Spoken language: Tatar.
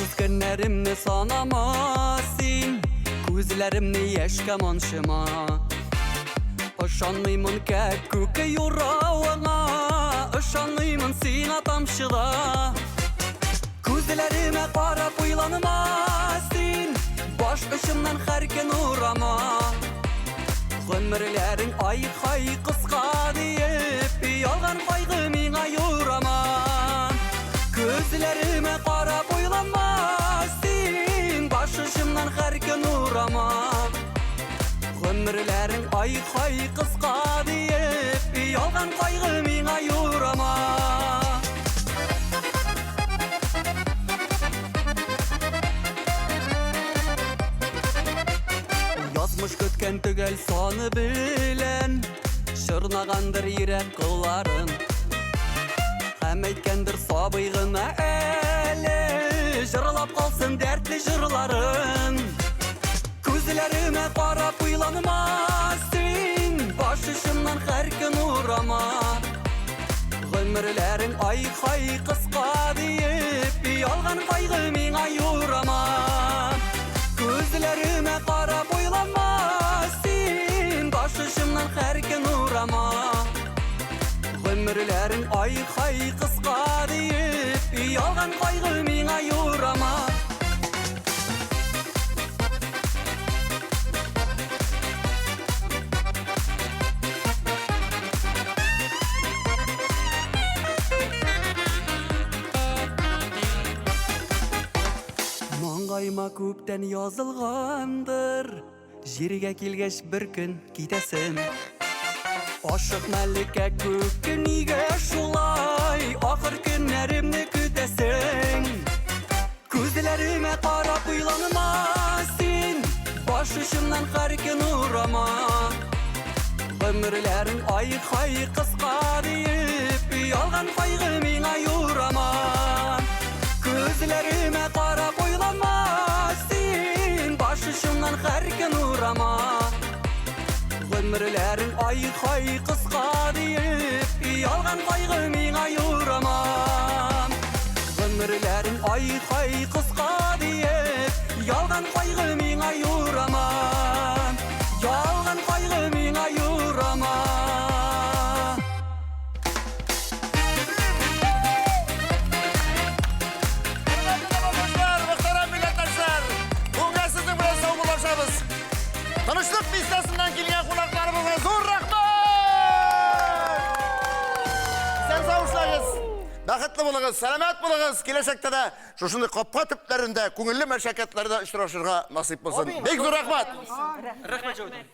Ансыз көннәремне санама син, Күзләремне яшькә манчыма. Ышанмыймын кәккүк юравыңа, Ышанмыймын сиңа тамчыда. Күзләремә карап уйланма син, Баш очымнан һәр көн урама. Гомерләрең ай-хай кыска диеп, Ялган кайгы миңа юрама. Күзләремә карап уйланма син, Баш очымнан һәр көн урама. Гомерләрең ай-хай кыска диеп, Ялган кайгы миңа юрама. Язмыш көткән төгәл саны белән Чорнагандыр йөрәк кылларын. Һәм әйткәндер сабый гына әле, Җырлап калсын дәртле җырларын. Күзләремә карап уйланма син, Баш очымнан һәр көн урама. Гомерләрең ай-хай кыска диеп, Ялган кайгы миңа юрама. Күзләремә карап уйланма син, Баш очымнан һәр көн урама. Гомерләрең ай-хай кыска диеп, Ялган кайгы миңа юрама. Маңгаема күптән язылгандыр, Җиргә килгәч бер көн китәсем. Ашыкма әле кәккүк, нигә шулай Ахыр көннәремне көтәсең? Күзләремә карап уйланма син, Баш очымнан һәр көн урама. Гомерләрең ай-хай кыска диеп, Ялган кайгы миңа юрама. Күзләремә карап уйланма син, Баш очымнан һәр көн урама. Гомерләрең ай-хай кыска диеп, Ялган кайгы миңа юрама. Гомерләрең ай-хай кыска диеп, Ялган кайгы миңа юрама. Ялган кайгы миңа юрама. Мөхтәрәм милләттәшләр, бүгенгә сезнең белән саубуллашабыз. Тынычлык бистәсеннән килгән кунакларыбызга зур рәхмәт! Исән сау эшләгез, бәхетле булыгыз, сәламәт булыгыз. Киләчәктә дә шушындый капка төпләрендә, күңелле мәшәкатьләрдә очрашырга насыйп булсын. Бик зур рәхмәт! Рәхмәт, Җәүдәт.